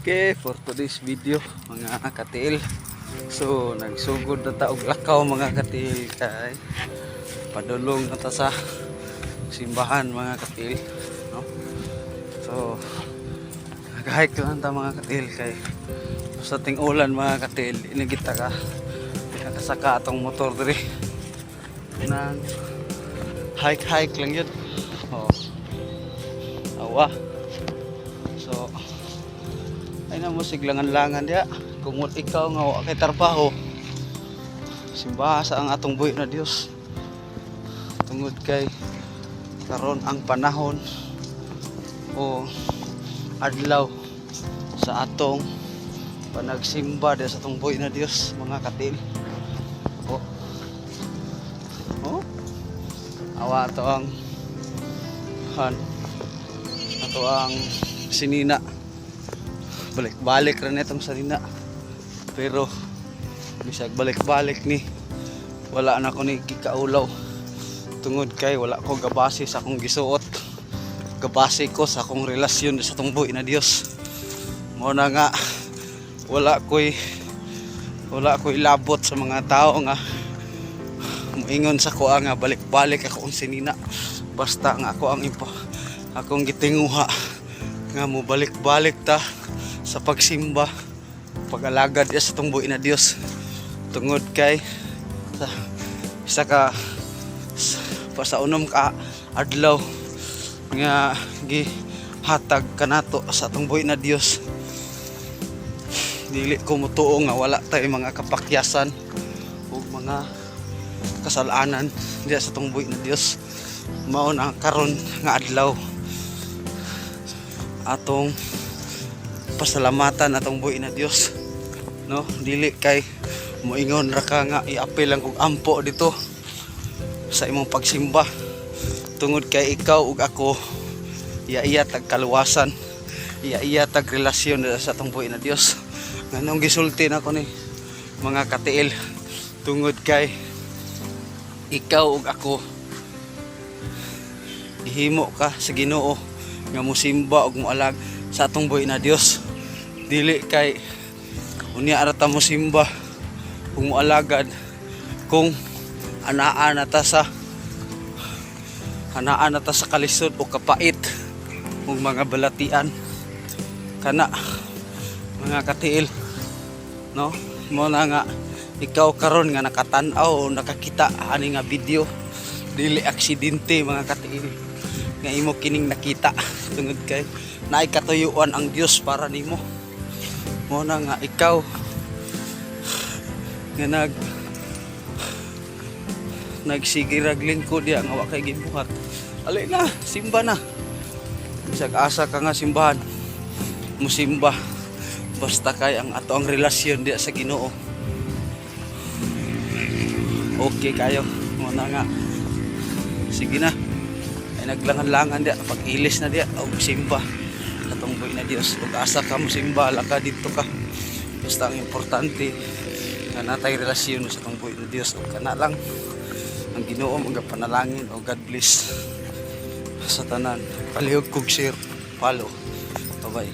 Okay, for today's video, mga katiil. So, nagsugod na ta og lakaw, mga katiil, kay padulong na ta sa simbahan, mga katiil, no? So, nag-hike lang ta, mga katiil, kay sa ting ulan, mga katiil, inigita ka nakasaka atong motor diri. Nang hike hike lang yun. Oh. Awa. So, ay na mo siglangan-langan diya. Kung ikaw nga wa kay trabaho, simbaha sa ang atong buhi na Dios. Tungod kay karon ang panahon o adlaw sa atong panagsimba diya sa atong buhi na Dios, mga katil. Oh. Oh. Awa ato ang han ato ang sinina, balik-balik ra nitong sanina, pero bisag balik-balik ni, wala na ko ni gikaulaw tungod kay wala ko gabase sa akong gisuot, gabase ko sa akong relasyon sa atong buhi na Dios. Mao na nga wala ko'y labot sa mga tao nga moingon sa kuha nga balik-balik ako ang sinina. Basta nga ako ang impo akong gitinguha nga mo balik-balik ta sa pagsimba, pag-alagad sa atong buhi na Dios, tungod kay sa isa ka pa sa unom ka adlaw nga gihatag kanato sa atong buhi na Dios, dili ko mutuo nga wala tay mga kapakyasan ug mga kasalanan diya sa atong buhi na Dios. Mao na karon nga adlaw, atong pasalamatan atong buhi na Dios, no? Dili kay moingon ra ka nga iapil lang kog ampo dito sa imong pagsimba, tungod kay ikaw ug ako, iya iya tag kaluwasan, iya iya tag relasyon sa atong buhi na Dios. Nganong gisulti nako ni, mga katiil? Tungod kay ikaw ug ako, gihimo ka sa Ginoo nga mosimba ug moalag sa atong buhi na Dios. Dili kay unya ra ta mosimba ug moalagad kung anaa na ta sa kalisod o kapait ug mga balatian kana, mga katiil, no? Mo na nga ikaw karon nga nakatan-aw o nakakita ani nga video, dili aksidente, mga katiil, nga imo kining nakita, tungod kay naay katuyuan ang Dios para nimo. Mo na nga ikaw nga nagsige rag lingkod diya nga wa kay gibuhat, ali na, simba na. Bisag asa ka nga simbahan musimba, basta kay ang ato ang relasyon diya sa Ginoo okay kayo. Mo na nga sige na ay naglangan-langan diya, pag ilis na diya og simba atong buhi na Dios. Ug asa ka mo simba, laka dito ka, basta ang importante nga natay relasyon sa atong buhi na Dios. Ug kana lang, ang Ginoo magapanalangin o God bless sa tanan. Palihog kog share, follow. Bye bye.